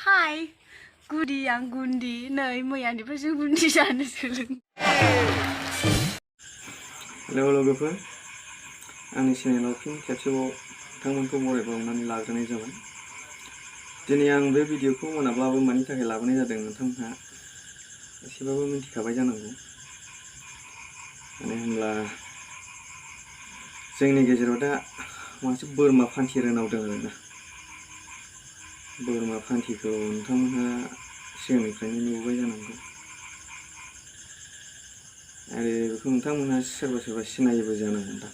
Hai, Gudi yang gundi, नै मैयानिफ्रायसो गुन्दी जानो सोलों। हेलौ लोगोफोर, आंनि चेनेलाव फिन खेबसेबाव नोंथांमोनखौ बरायबावनानै लाग्रोनाय जाबाय। दिनै आं बे भिडिअखौ मोनाब्लाबो मानि थाखाय लाबोनाय जादों नोंथांमोनहा एसेबाबो मिथिखाबाय जानांगौ। मानो होनब्ला जोंनि गेजेराव दा मासे बोरमा फान्थि रोनावदों आरोना। बोरमा फान्थिखौ नोंथांमोनहा सिगांनिफ्रायनो नुबाय जानांगौ आरो बेखौ नोंथांमोनहा सोरबा सोरबा सिनायोबो जानांगौ दा।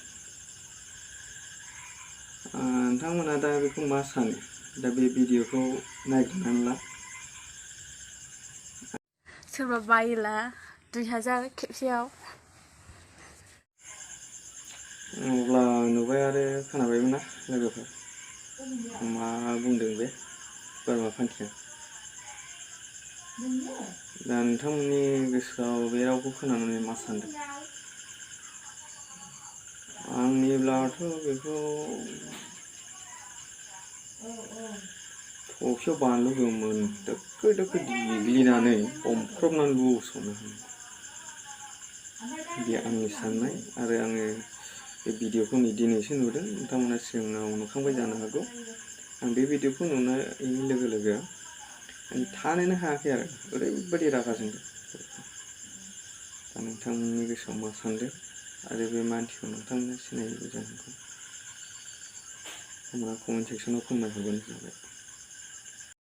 नोंथांमोनहा दा बेखौ मा सानो? दा बे भिडिअखौ नायग्रोनानै ला। सोरबा बायोला 2000 खेबसेयाव। अब्ला नुबाय आरो खोनाबायबो ना लोगोफोर, मा बुंदों बे बोरमा फान्थिया। दा नोंथांमोननि गोसोआव बे रावखौ खोनानानै मा सानदों? आंनिब्लाथ' बेखौ थफियाव बानलु गोमोन दोखो दोखो देग्लिनानै हमख्रबनानै लुस'नो हानांगौ। बे आंनि साननाय आरो आङो बे भिडिअखौ दिनैसो नुदों, नोंथांमोना सिगाङाव नुखांबाय जानो हागौ। आं बे भिडिअखौ नुनायनि लोगो लोगो थानोनो हायाखै आरो ओरैबायदि रागा जोंदों। दा नोंथांमोननि गोसोआव मा सानदों आरो बे मानसिखौ नोंथांमोना सिनायोबो जानो हागौ। नोंथांमोना कमेन्ट सेक्सनाव फोरमायहरबानो जाबाय।